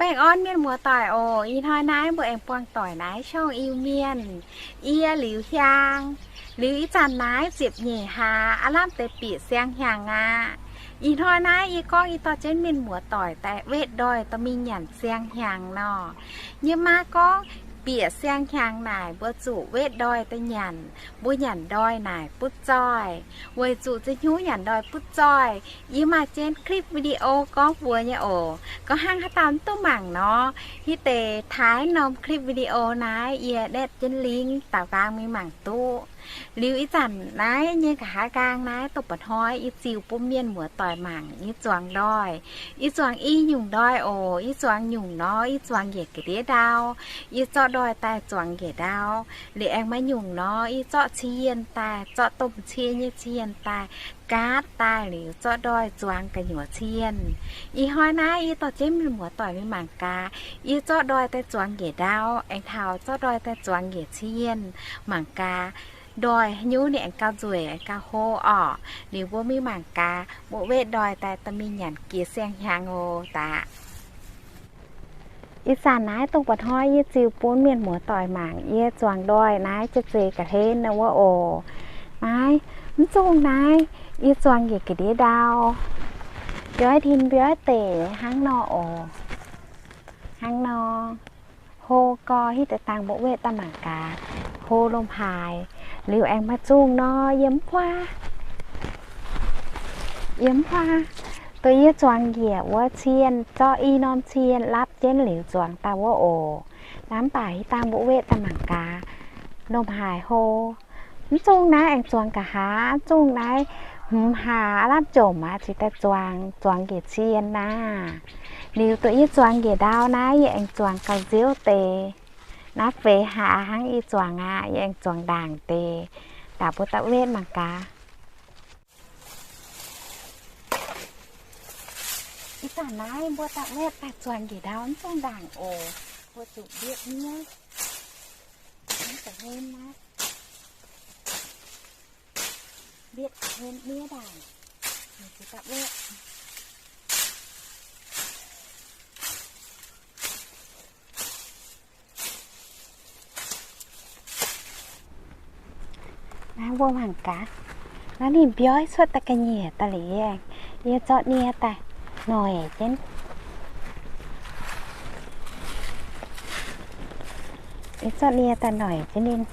Baengh orn mienh muoz-doic oc. Ih hnoi naaiv mbuo aengx buangh doic naaiv ช่อง Iu-Mienh. Yie Liuz Hiaang. Liuz ih zanc naaiv ziepc nyeic hlaax, aav lamh deix bieqc siang-hnyangx aqv. Ih hnoi naaiv yie gorngv yie dorh jienv mienh muoz-doic daaih wetv ndoih dorh mingh nyanc siang-hnyangx nor. Yie maiv gorngv bieqc siang-hnyangx naaic mbuo zuqc wetv ndoih daaih nyanc. Mbuo nyanc ndoih naaic butv zoih. Weic zuqc za'hnyungv nyanc ndoih butv zoih, yie maaih jienv คลิปวิดีโอ gorngv mbuox nyei oc. Gorngv hnangv haaix dauh mv duqv mangc nor, hitv deix taaix norm คลิปวิดีโอ naaiv yie แนบ jienv ลิงก์ daux nqaang mingh mangc duqv. Liuz ih zanc naaiv nyei nqa'haav nqaang naaiv dongh mba'hnoi yie ziux bun mienh muoz-doic mangc yie zuangx ndoih. Yie zuangx i nyungc ndoih oc. Yie zuangx nyungc nor, yie zuangx njiec ga'ndiev ndau. Yie zorqv ndoih daaih zuangx njiec ndau, liuz aengx maaih nyungc nor, yie zorqv cien daaih, zorqv domh cie nyei cien daaih, gaatv daaih liuz zorqv ndoih zuangx gu'nyuoz cien. Ih hnoi naaiv yie dorh jienv mienh muoz-doic mingh mangc gaax, yie zorqv ndoih daaih zuangx njiec ndau, aengx taux zorqv ndoih daaih zuangx njiec cien, mangc gaax ndoih haaix nyungc ninh aengx gauh nzueic, aengx gauh hlo orqc. Liuz mbuo mingh mangc gaax, mbuo wetv ndoih daaih dorh mingh nyanc jiex siang-hnyangx oc daaih. Ih zanc naaiv dongh mba'hnoi yie ziux bun mienh muoz-doic mangc yie zuangx ndoih naaiv jiex zeiz ga'hlen wuov oc. Naaiv, mv zungh naaiv, yie zuangx njiec ga'ndiev ndau, mbiorv tin mbiorv deic hnangv nor oc. Hnangv nor, hlo gorx hitv deix dangh mbuo wetv daaih mangc gaax, hlo lomh haaix. Liuz aengx maaih zungh nor, yie mv buaav, yie mv buaav. Dongh yie zuangx njiec wuov cien, zorqv i norm cien lapv jienv liuz zuangx daaih wuov oc. Naaiv mv baac hitv dangh mbuo wetv daaih mangc gaax, lomh haaix hlo. Mv zungh naaiv aengx zuangx nqa'haav, mv zungh naaiv hmz hlaax aav lamh jomc aqv, cingx daaih zuangx, zuangx njiec cien naaiv. Liuz dongh yie zuangx njiec ndau naaiv, yie aengx zuangx gauh nziouv deix. Naaiv feix hlaax hnangv yie zuangx aqv, yie aengx zuangx ndaangc deix. Daaih mbuo daaih wetv mangc gaax. Ih zanc naaiv mbuo daaih wetv daaih zuangx njiec ndau mv zungh ndaangc oc. Mbuo zuqc mbietv miev. Mv ga'hlen naaiv. Mbietv ga'hlen miev ndaangc. Mbuo zuqc daaih wetv. Naaiv mbuo mangc gaax. Naaiv ninh mbiorv cuotv daaih ga'nyiec daaih liuz, yie zorqv nie daaih noic jienv. Yie zorqv nie daaih noic jienv ninh.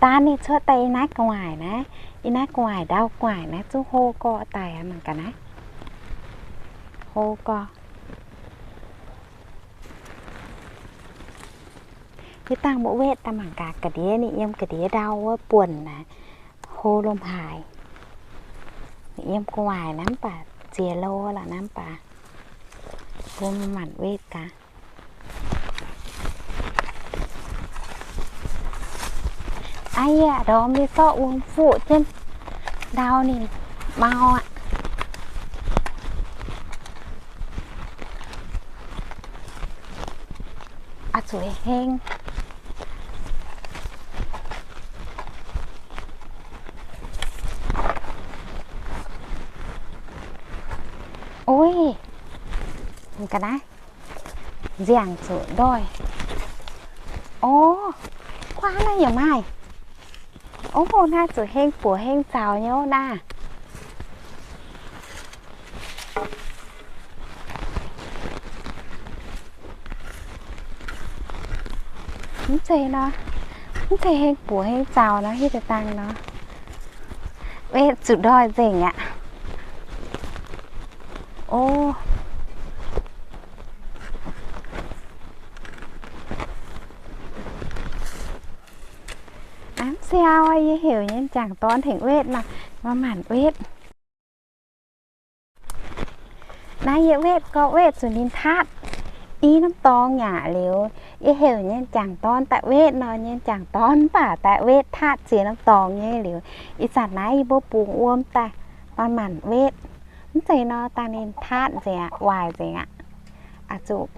Daan ninh cuotv daaih yiem naaiv gu'nguaaic naaiv, yiem naaiv gu'nguaaic ndau gu'nguaaic naaiv zungv hlo gorx daaih aqv, mangc gaax naaiv. Hlo gorx. Hitv dangh mbuo wetv daaih mangc gaax ga'ndiev ninh yiem ga'ndiev ndau wuov buonc naaic, hlo lomh haaix. Ninh yiem gu'nguaaic naaiv mv baac ziex lo lorqc naaiv mv baac mbuo manc-manc wetv gaax. Aa, yie ndorm yie zorqv wuom fuqv jienv ndau ninh mau aqv. Aa, zuqc heng. Uix, ga'naaiv nziangh zuqc ndoih. O, kuaaiv naaiv yaac maaih. O, naaiv zuqc heng buoz heng zaux nyei naaiv. Mv zeiz nor, mv zeiz heng buoz heng zaux nor, hitv deix dangh nor. Wetv zuqc ndoih nzengc aqv. O, mv siau, yie heuc nyei m'jangc dorn tengx wetv nor, manc-manc wetv. Naaiv yie wetv gorqv wetv zuqc ninh tatv i norm dorngx aqv liuz, yie heuc nyei m'jangc dorn daaih wetv nor, nyei m'jangc dorn mv baac daaih wetv tatv ziex norm dorngx nyei liuz, ih zanc naaiv yie mbuo bungx wuom daaih manc-manc wetv. Mv zeiz nor dangh ninh tatv nzengc aqv, waaic nzengc aqv. Aa, zuqc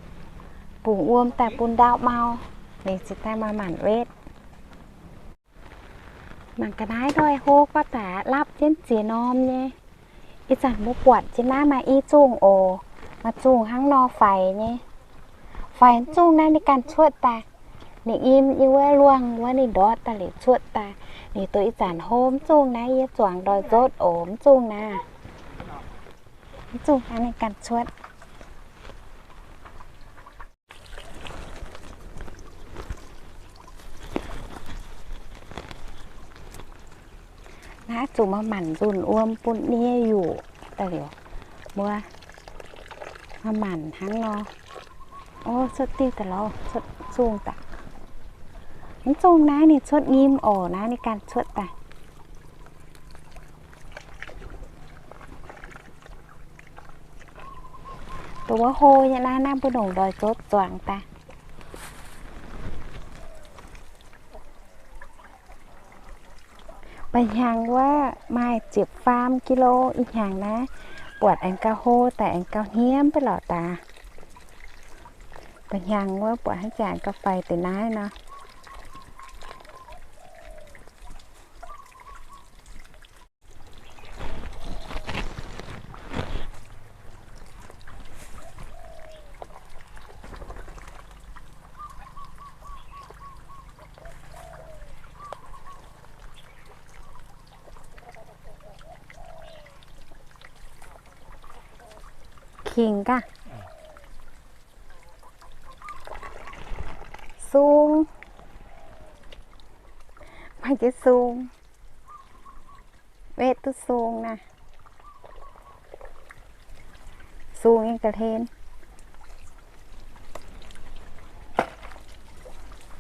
bungx wuom daaih bun ndau mau, ninh ziouc daaih manc-manc wetv. Mangc ga'naaiv ndoih hlo gorx daaih, lapv jienv ziex norm nyei. Ih zanc mbuo buatc jienv naaiv maaih i zungh oc. Maaih zungh hnangv nor faix nyei. Faix mv zungh naaiv ninh ganh cuotv daaih. Ninh im yiem wuov luangh wuov ninh ndortv daaih liuz cuotv daaih. Ninh doqc ih zanc hlo mv zungh naaiv yie zuangx ndoih nzotv oc, mv zungh naaiv. Mv zungh naaiv ninh ganh cuotv. Naaiv zuqc maaih manc nzunh wuom bun nie yuqc daaih liuz, mbuo maaih manc hnangv nor. O, cuotv diuh daaih lorz, cuotv zungh daaih. Mv zungh naaiv ninh cuotv nyim oc, naaiv ninh ganh cuotv daaih. Dongh wuov hlo nyei naaiv, naaiv mbuo nongc ndoih nzotv zuangx daaih. Mba'hnyangx wuov maaih ziepc faam kilo, ih hnyangx naaiv buatc aengx gauh hlo daaih aengx gauh hniev beiv lorqc daaih. Mba'hnyangx wuov buatc hnangv jaax gauh faix deix naaiv nor. Kingx gaax. Sung. Maaih jienv sung. Wetv duqv sung naaiv. Sung nyei ga'hlen.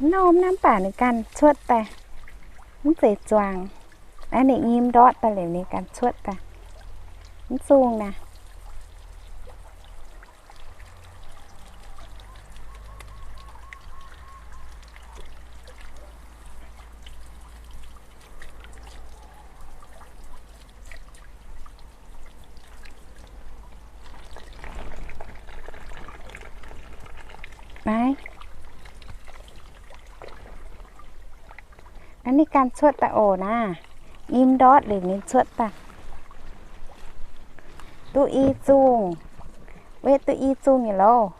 Mv norm naaiv mv baac ninh ganh cuotv daaih. Mv zeiz zuangx. Naaiv ninh nyim ndortv daaih liuz ninh ganh cuotv daaih. Mv sung naaiv. Naaiv. Naaiv ninh ganh cuotv daaih oc naaiv. Nyim ndortv liuz ninh cuotv daaih. Duqv i zungh. Wetv duqv i zungh nyei loh.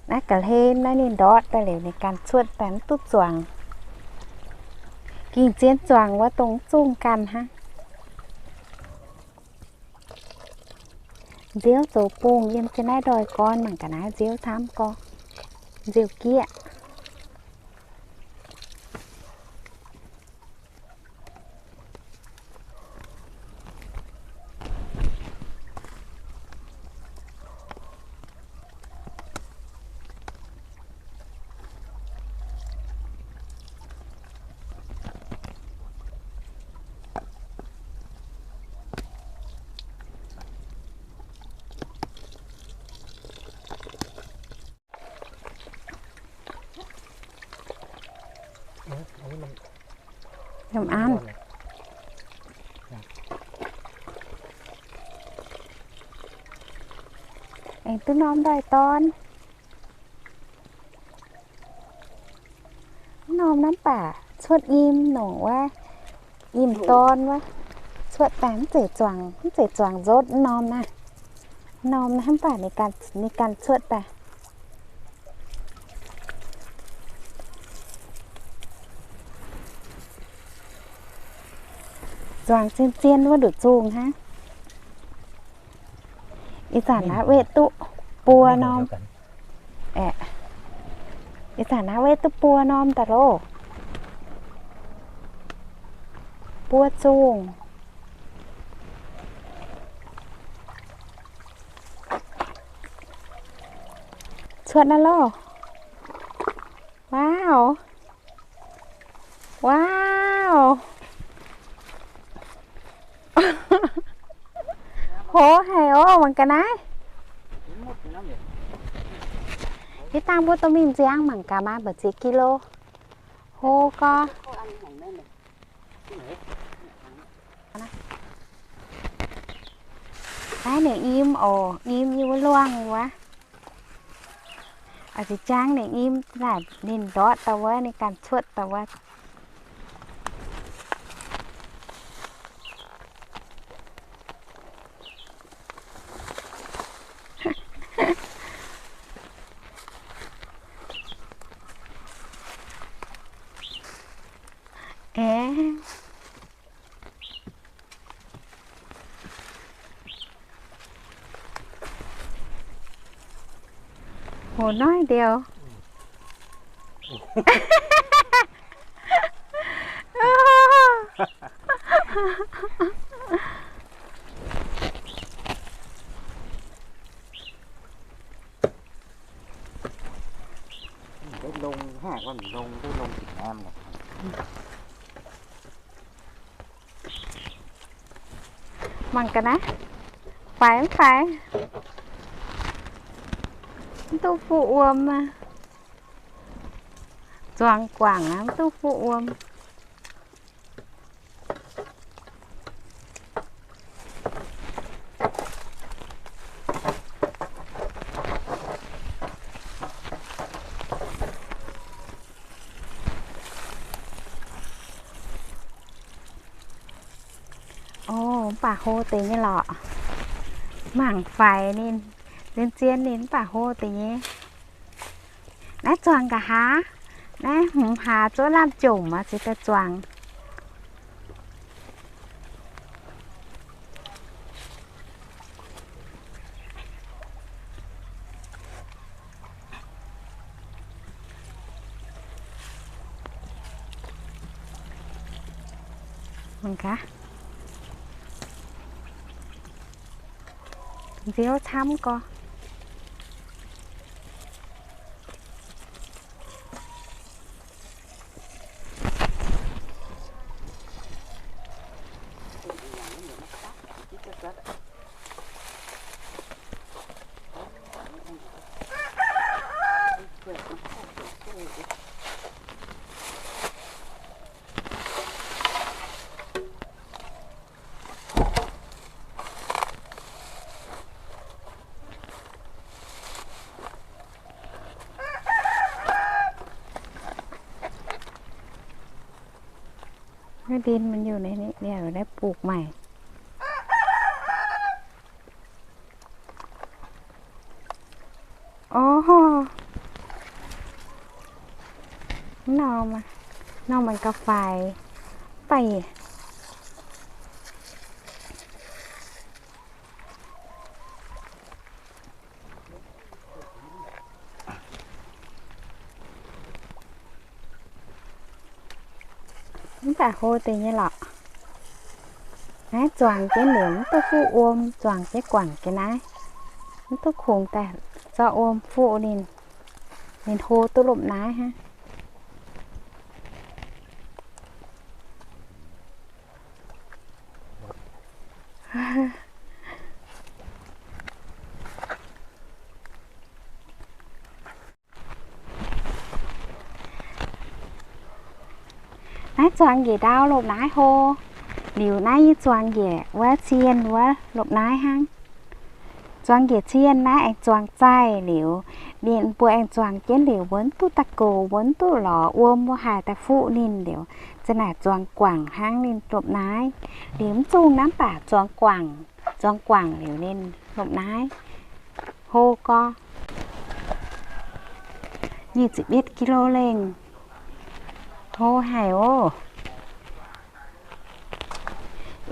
Naaiv ga'hlen naaiv ninh ndortv daaih liuz ninh ganh cuotv daaih mv duqv zuangx. Ging zien zuangx wuov dongh zungh ganh hnangv. Nziouv zoux bungh yiem jienv naaiv ndoih gorn mangc ga'naaiv nziouv camv gorx. Nziouv gieqv. Yiem an. Aengx duqv norm ndoih dorn. Norm naaiv mv baac cuotv nyim nongc wuov, nyim dorn wuov, cuotv daaih mv zeiz zuangx, mv zeiz zuangx nzotv norm naaiv. Norm naaiv mv baac ninh ganh cuotv daaih. Zuangx zien-zien wuov nduqc zungh hnangv. Ih zanc naaiv wetv duqv buo norm. Aeqv, ih zanc naaiv wetv duqv buo norm daaih loh. Buo zungh. Cuotv naaiv loh. Wow. Wow. Hoz haic oc, mangc ga'naaiv. Hitv dangh mbuo dorh mingh nziang mangc gaax maaih mbu'ziex kilo. Hoz gorx. Naaiv ninh nyim oc, nyim yiem wuov luangh wuov. A'zunc jangv ninh nyim naaic ninh ndortv daaih wuov, ninh ganh cuotv daaih wuov. Hov noiv ndiouh. Lông ha, con lông, lông Việt Nam này. Mangc ga'naaiv, faix mv faix? Mv duqv fuqv wuom aqv. Zuangx guangc aqv, mv duqv fuqv wuom. O, mv baac hlo deix nyei lorqc. Mangc faix ninh, zien-zien ninh mv baac hlo deix nyei. Naaiv zuangx nqa'haav, naaiv hmz hlaax zuov lamh jomc aqv, ziouc daaih zuangx. Mangc gaax, nziouv camv gorx. Naaiv ndin มันอยู่ในนี้ เดี๋ยวได้ปลูกใหม่ Ov, nor, nor mangc gaax faix, faix. Mv baac hlo deix nyei lorqc. Naaiv zuangx jienv liuz mv duqv fuqv wuom, zuangx jienv guangc jienv naaiv. Mv duqv kungx daaih zorqv wuom fuqv ninh, ninh hlo duqv lomh naaiv hnangv. Naaiv zuangx njiec ndau lopv naaiv hlo. Liuz naaiv yie zuangx njiec wuov cien wuov lopv naaiv hnangv. Zuangx njiec cien naaiv aengx zuangx zaih liuz, ninh mbuo aengx zuangx jienv liuz, mbuo mv duqv daaih goux, mbuo mv duqv lorz wuom, mbuo haih daaih fuqv ninh liuz, za'naaic zuangx guangc hnangv ninh lopv naaiv. Liuz mv zungh naaiv baac zuangx guangc, zuangx guangc liuz ninh lopv naaiv hlo gorx. Nyic ziepc yietv kilo lengh. Hlo haic oc.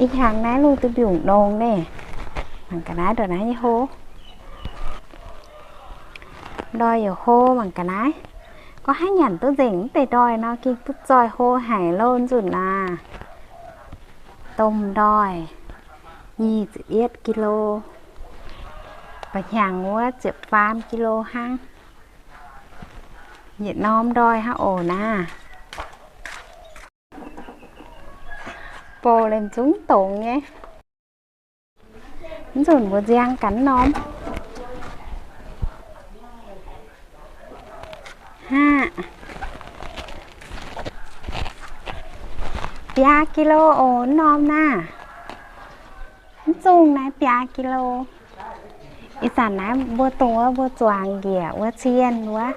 Ih hnyangx naaiv lungh duih mbiungc nongx naaiv. Mangc ga'naaiv ndongc naaiv nyei hlo. Ndoih yaac hlo mangc ga'naaiv. Gorngv haaix nyanc duqv nzengc mv deix ndoih nor, gengh duqv zoih hlo haic lo nzunc aac. Domh ndoih, nyic ziepc yietv kilo. Ba'hnyangx wuov ziepc faam kilo hnangv. Yietc norm ndoih hnangv oc naaiv. Bouh leiz zungv dongz nyei. Mv nzunc mbuo nziang gaax norm. Haa, biaa kilo oc norm naaiv. Mv zungh naaiv biaa kilo. Ih zanc naaiv mbuo dongh wuov mbuo zuangx njiec wuov cien wuov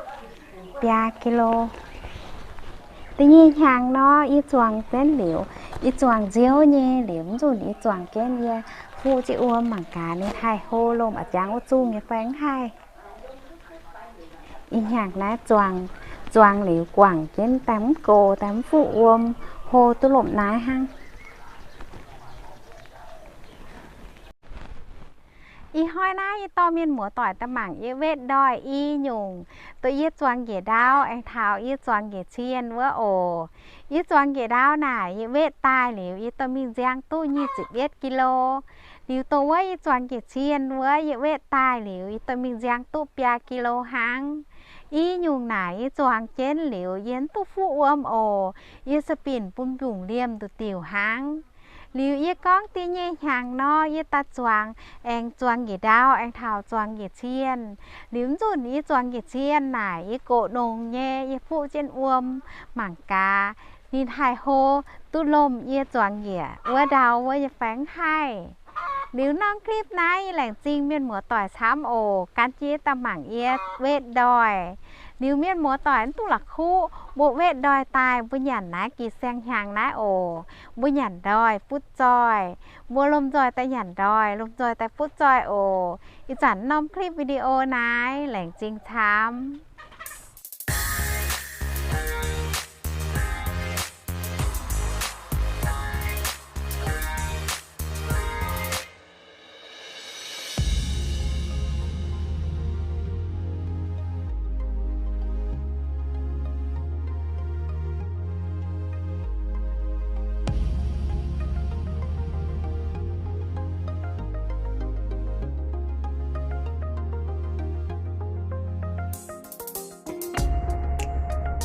biaa kilo. Da'nyeic hnyangx nor yie zuangx jienv liuz, yie zuangx nziouv nyei liuz, mv nzunc yie zuangx jienv yie fuqv jienv wuom mangc gaax ninh haih hlo lomh a'jangv wuov zungh nyei fai mv haih. Ih hnyangx naaiv zuangx, zuangx liuz guangc jienv daaih mv gox, daaih mv fuqv wuom, hlo duqv lomh naaiv hnangv. Ih hnoi naaiv yie dorh mienh muoz-doic daaih mangc yie wetv ndoih i nyungc, dongh yie zuangx njiec ndau aengx taux yie zuangx njiec cien wuov oc. Yie zuangx njiec ndau naaic yie wetv daaih liuz yie dorh mingh nziang duqv nyic ziepc yietv kilo. Liuz dongh wuov yie zuangx njiec cien wuov yie wetv daaih liuz yie dorh mingh nziang duqv biaa kilo hnangv. I nyungc naaic yie zuangx jienv liuz yie mv duqv fuqv wuom oc. Yie se binc bun mbiungc liemh nduqc diuc hnangv. Liuz yie gorngv da'nyeic hnyangx nor yie daaih zuangx aengx zuangx njiec ndau aengx taux zuangx njiec cien. Liuz mv nzunc yie zuangx njiec cien naaic yie gox nongx nyei, yie fuqv jienv wuom mangc gaax ninh haih hlo duqv lomh yie zuangx njiec wuov ndau wuov nyei fai mv haih. Liuz norm clip naaiv yie laengz zingh mienh muoz-doic camv oc, gan jienv daaih mangc yie wetv ndoih. Liuz mienh muoz-doic mv duqv la'kuqv, mbuo wetv ndoih daaih mbuo nyanc naaiv gix saeng-hnyangx naaiv oc. Mbuo nyanc ndoih butv zoih. Mbuo lomh nzoih daaih nyanc ndoih, lomh nzoih daaih butv zoih oc. Ih zanc norm clip video naaiv laengz zingh camv.